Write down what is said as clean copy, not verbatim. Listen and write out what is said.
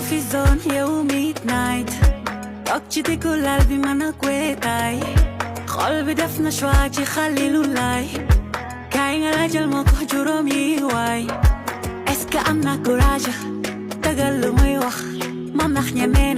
fi zone yow midnight toog ci diggu lal bi mën a kwetaay xol bi def na choix ci Xalilu Laay kaay nga laajal ma ko juróom yi waay est-ce que am na courage dëggal lu muy wax ma nax ñeme